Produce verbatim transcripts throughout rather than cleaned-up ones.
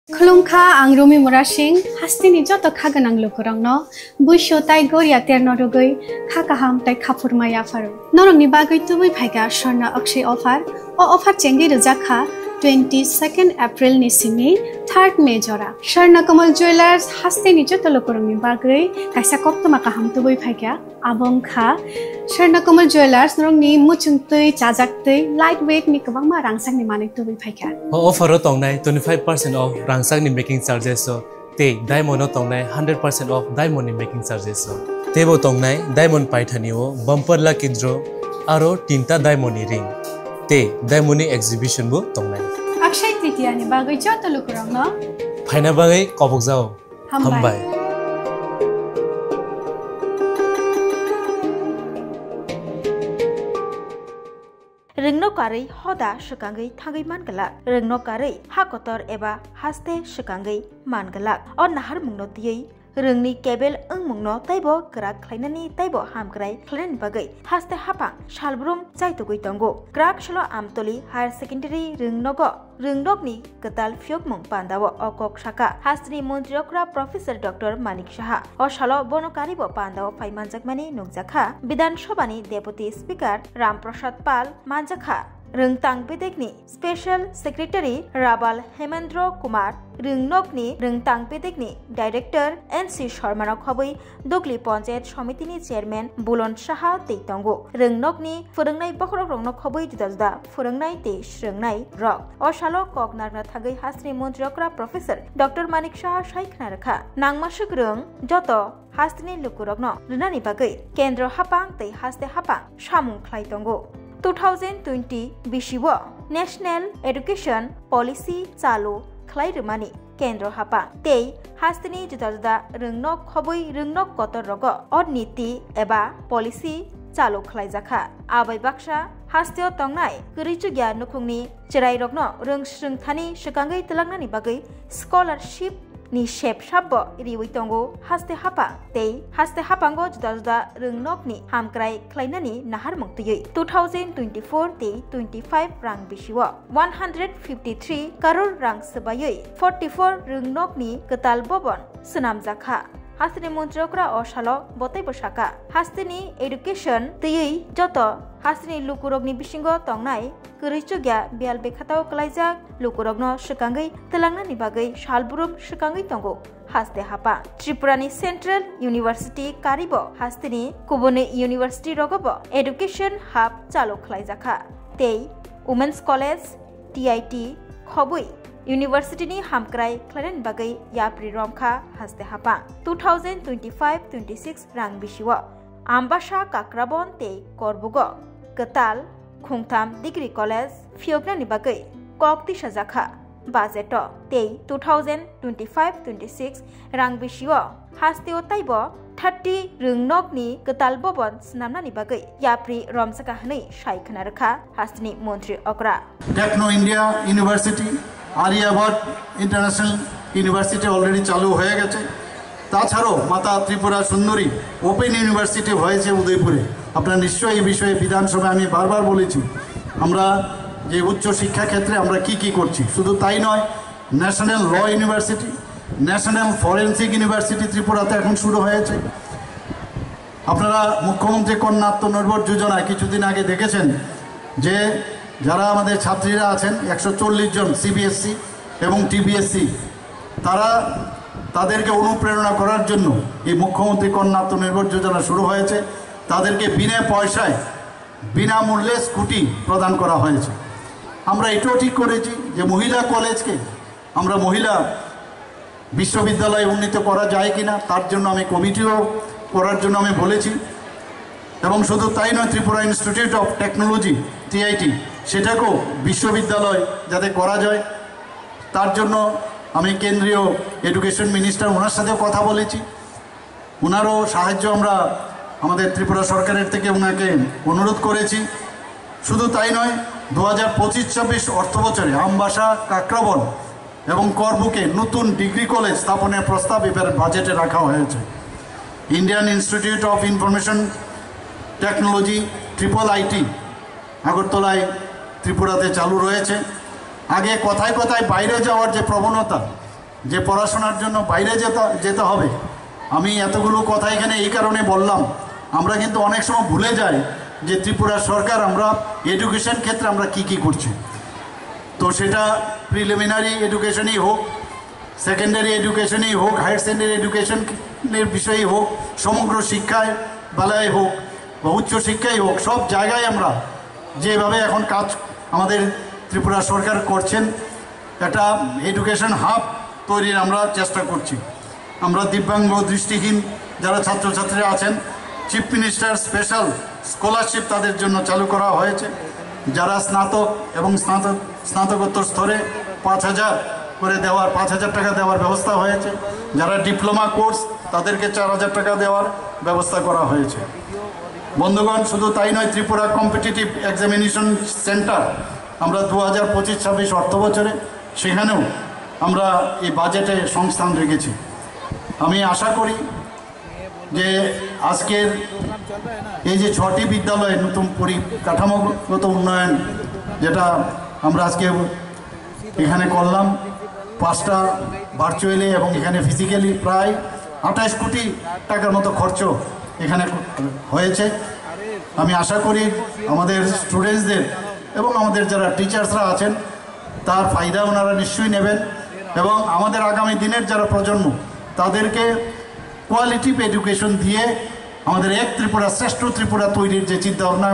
Khulumkha, ang Rumi Murasing, hasteni joto kha gwnang lukurokno buisu tai goria terno rwgwi kha kaham tai khaphurma yapharo. Norokni bagwi tubui phaikha Swarna Akshay offer. O offer chengwi rwjak kha twenty second April ni simi third May jora. Swarna Kamal Jewellers hasteni joto lukurokni bagwi kaisa koktwma kaham tubui phaikha. Abo wngkha Swarna Kamal Jewellers, norokni muchung twi, chajak twi, light weight ni kwbangma rangchakni manwi tubui phaikha. O offer o tongnai twenty five percent off rangchakni making charges o, tei diamond o tongnai hundred percent off diamond ni making charges o. Teibo tongnai diamond paithani o bumper lucky draw, aro tinta diamond ni ring, tei diamond ni exhibition bo tongnai. Akshay Tritiya ni bagwi joto lukurokno phaina bagwi kobokjao. Hambai. Hambai. Rwngno karwi hoda swkangwi thangwi man glak. Rwngno karwi ha kotor eba haste swkangwi man glak. O naharmungno twiwi rwngni kebel wngmungno teibo kwrak khlainani teibo hamkrai khlainani bagwi haste haphang salbrum chaitugwi tongo. Kwrak salo Amtoli Higher Secondary Rwngnogo Rwngnokni kwtal phiyokmung pandao o kok sakha. Hasteni montri okra Professor Doctor Manik Saha. O salo bono karibo pandao phai manjakmani nukjakha. Bidhan Sabhani Deputy Speaker Ram Prasad Pal manjakha. Rwngtang bedekni Special Secretary Rabal Hemendra Kumar, rwngnokni rwngtang bedekni Director N C Sharmano khobwi Dugli Panchayat Somitini Chairman Bulon Saha tei tongo. Rwngnokni phwrwngnai bokhorokrokno khobwi juda juda phwrwngnai tei swrwngnai rok. O salo kok narwkna thangwi hasteni montri okra Professor Doctor Manik Saha sai khna rwkha. Nangmaswk rwng joto hasteni lukurokno rwnani bagwi kendro haphang tei haste haphang samung khlai tongo. Two thousand twenty bisio National Education Policy chalu khlai rwmani kendro haphang tei hasteni juda juda rwngnok khobwi rwngnok kotor rogo o niti eba policy chalu khlaijakha. Abai baksa hasteo tongnai kwrwi chukya nukhungni chwrairokno rwng swrwng thani swkangwi twlangnani bagwi scholarship ni sep sabbo riwi tongo haste haphang tei haste haphango juda juda rwngnokni hamkrai khlainani naharmung twiwi two thousand twenty-four tei twenty-five rang bisio one hundred fifty-three karor rang swbaiwi forty-four rwngnokni kwtal bobon swnamjakha. Hasteni montri okra o salo botaibo sakha, hasteni education twiwi joto hasteni lukurokni bisingo tongnai kwrwi chukya biyal bekhatao kwlaijak lukurokno swkangwi twlangnani bagwi salbrum swkangwi tongo haste haphang. Tripurani Central University karibo hasteni kubuni university rogobo education hub chalu khlaijakha tei Women's College, T I T, khobwi university ni hamkrai khlainani bagwi yapri romkha haste haphang. Two thousand twenty-five twenty-six rang bisio Ambasa, Kakrabon tei Korbugo kwtal khungtham degree college phiyoknani bagwi kok tisajakha budget o tei two thousand twenty-five twenty-six rang bisio hasteo taibo thirty rwngnokni kwtal bobon swnamnani bagwi yapri romjakha hwnwi sai khna rwkha hasteni montri okra. Techno India University, Aryabhat International University already চালু হয়ে গেছে। তাছাড়াও মাতা ত্রিপুরা Sundari open university হয়েছে উদয়পুরে। আপনারা নিশ্চয়ই এই বিষয়ে বিধানসভায় আমি বারবার বলেছি, আমরা যে উচ্চ শিক্ষা ক্ষেত্রে আমরা কি কি করছি। শুধু তাই নয়, national law university, national forensic university ত্রিপুরাতে এখন শুরু হয়েছে। আপনারা মুখ্যমন্ত্রী কন্যা আত্মনির্ভর যোজনায় কিছুদিন আগে দেখেছেন যে যারা আমাদের ছাত্রীরা আছেন, একশো চল্লিশ জন সিবিএসসি এবং টিবিএসসি, তারা, তাদেরকে অনুপ্রেরণা করার জন্য এই মুখ্যমন্ত্রী কন্যা আত্মনির্ভর যোজনা শুরু হয়েছে। তাদেরকে বিনা পয়সায়, বিনামূল্যে স্কুটি প্রদান করা হয়েছে। আমরা এটাও ঠিক করেছি যে মহিলা কলেজকে আমরা মহিলা বিশ্ববিদ্যালয় উন্নীত করা যায় কিনা, তার জন্য আমি কমিটিও করার জন্য আমি বলেছি। এবং শুধু তাই নয়, Tripura institute of technology, TIT, সেটাকেও বিশ্ববিদ্যালয় যাতে করা যায়, তার জন্য আমি কেন্দ্রীয় এডুকেশন মিনিস্টার, ওনার সাথেও কথা বলেছি। ওনারও সাহায্য আমরা আমাদের ত্রিপুরা সরকারের থেকে ওনাকে অনুরোধ করেছি। শুধু তাই নয়, দু হাজার পঁচিশ ছাব্বিশ অর্থ বছরে আমবাসা, কাকরাবন এবং করবুকে নতুন ডিগ্রি কলেজ স্থাপনের প্রস্তাব এবার বাজেটে রাখা হয়েছে। Indian institute of information technology, triple IT, আগরতলায়, ত্রিপুরাতে চালু রয়েছে। আগে কথায় কথায় বাইরে যাওয়ার যে প্রবণতা, যে পড়াশোনার জন্য বাইরে যেতে যেতে হবে। আমি এতগুলো কথা এখানে এই কারণে বললাম, আমরা কিন্তু অনেক সময় ভুলে যাই যে ত্রিপুরা সরকার আমরা এডুকেশন ক্ষেত্রে আমরা কি কি করছি। তো সেটা প্রিলিমিনারি এডুকেশনই হোক, সেকেন্ডারি এডুকেশনই হোক, হায়ার সেকেন্ডারি এডুকেশনের বিষয়েই হোক, সমগ্র শিক্ষায় বেলায় হোক বা উচ্চ শিক্ষাই হোক, সব জায়গায় আমরা যেভাবে এখন কাজ আমাদের ত্রিপুরা সরকার করছেন, একটা এডুকেশন হাব তৈরির আমরা চেষ্টা করছি। আমরা দিব্যাঙ্গ, দৃষ্টিহীন যারা ছাত্রছাত্রীরা আছেন, চিফ মিনিস্টার স্পেশাল স্কলারশিপ তাদের জন্য চালু করা হয়েছে। যারা স্নাতক এবং স্নাতক স্নাতকোত্তর স্তরে পাঁচ হাজার করে দেওয়ার, পাঁচ হাজার টাকা দেওয়ার ব্যবস্থা হয়েছে। যারা ডিপ্লোমা কোর্স, তাদেরকে চার হাজার টাকা দেওয়ার ব্যবস্থা করা হয়েছে। বন্ধুগণ, শুধু তাই নয়, ত্রিপুরা কম্পিটিটিভ এক্সামিনেশন সেন্টার আমরা দু হাজার পঁচিশ ছাব্বিশ অর্থ বছরে সেখানেও আমরা এই বাজেটে সংস্থান রেখেছি। আমি আশা করি যে আজকের এই যে ছটি বিদ্যালয়ে নতুন পরিকাঠামোগত উন্নয়ন, যেটা আমরা আজকে এখানে করলাম, পাঁচটা ভার্চুয়ালি এবং এখানে ফিজিক্যালি প্রায় আঠাশ কোটি টাকার মতো খরচ এখানে হয়েছে। আমি আশা করি আমাদের স্টুডেন্টসদের এবং আমাদের যারা টিচার্সরা আছেন, তার ফায়দা ওনারা নিশ্চয়ই নেবেন এবং আমাদের আগামী দিনের যারা প্রজন্ম, তাদেরকে কোয়ালিটিভ এডুকেশন দিয়ে আমাদের এক ত্রিপুরা, শ্রেষ্ঠ ত্রিপুরা তৈরির যে চিন্তা ভাবনা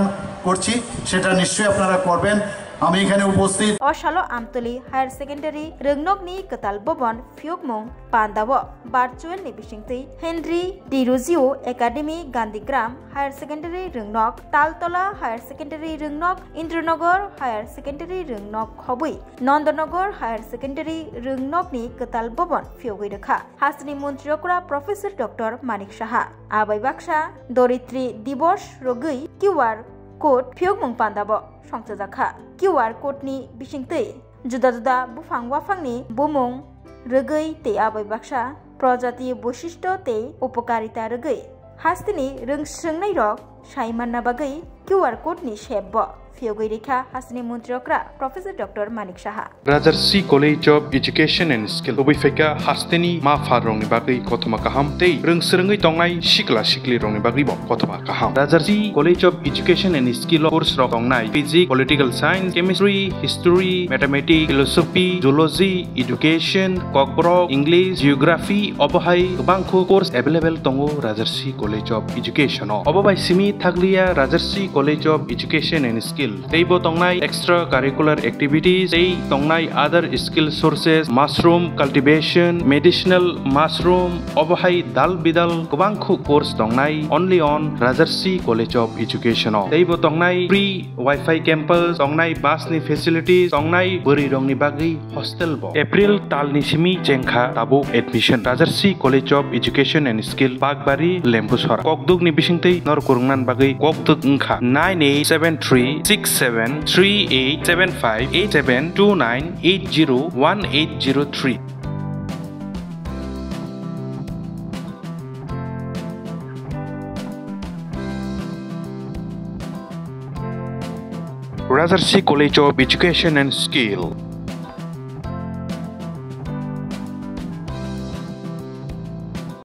করছি, সেটা নিশ্চয়ই আপনারা করবেন। আমি এখানে উপস্থিত। O salo Amtwli Higher Secondary Rwngnokni kwtal bobon phiyokmung pandao virtual ni bisingtwi Henry D Ruggiero Academy, Gandhigram Higher Secondary Rwngnok, Taltola Higher Secondary Rwngnok, Indranagar Higher Secondary Rwngnok khobwi Nandanagar Higher Secondary Rwngnokni kwtal bobon phiyogwi rwkha hasteni montri okra Professor Doctor Manik Saha. Abai baksa Doritri Dibos rwgwi Q R code phiyokmung pandao songchajakha. Q R code ni bisingtwi juda juda buphang waphangni bumung rwgwi tei abai baksa projati boishisto tei upokarita rwgwi hasteni rwngsrwngnairok sai manna bagwi Q R code ni sep bo phiyogwi rikha hasteni montri okra Professor Doctor Manik Saha. Rajarsi College of Education and Skill, kubui phaikha hasteni ma pha rokni bagwi kothoma kaham tei rwngsrwngwi tongnai sikla sikli rokni bagwi bo kothoma kaham. Rajarsi College of Education and Skill o course rok tongnai Physics, Political Science, Chemistry, History, Mathematics, Philosophy, Zoology, Education, Kokborok, English, Geography, obo hai kwbangkhu course available tongo Rajarsi College of Education o. Obo bai simi thakliya Rajarsi College of Education and Skill, teibo tongnai extra curricular activities, tei tongnai other skill sources, mushroom cultivation, medicinal mushroom, obo hai dal bidal kwbangkhu course tongnai only on Rajarsi College of Education o. Teibo tongnai free Wi-Fi campus, tongnai bus ni facilities, tongnai bwrwi rokni bagwi hostel bo. April tal ni simi chengkha tabuk admission. Rajarsi College of Education and Skill, Bakbari, Lembusora. Kokduk ni bisingtwi nor kurungnan bagwi kokduk wngkha nine eight seven three six seven three eight seven five eight seven two nine eight zero one eight zero three. Rajarsi College of Education and Skill.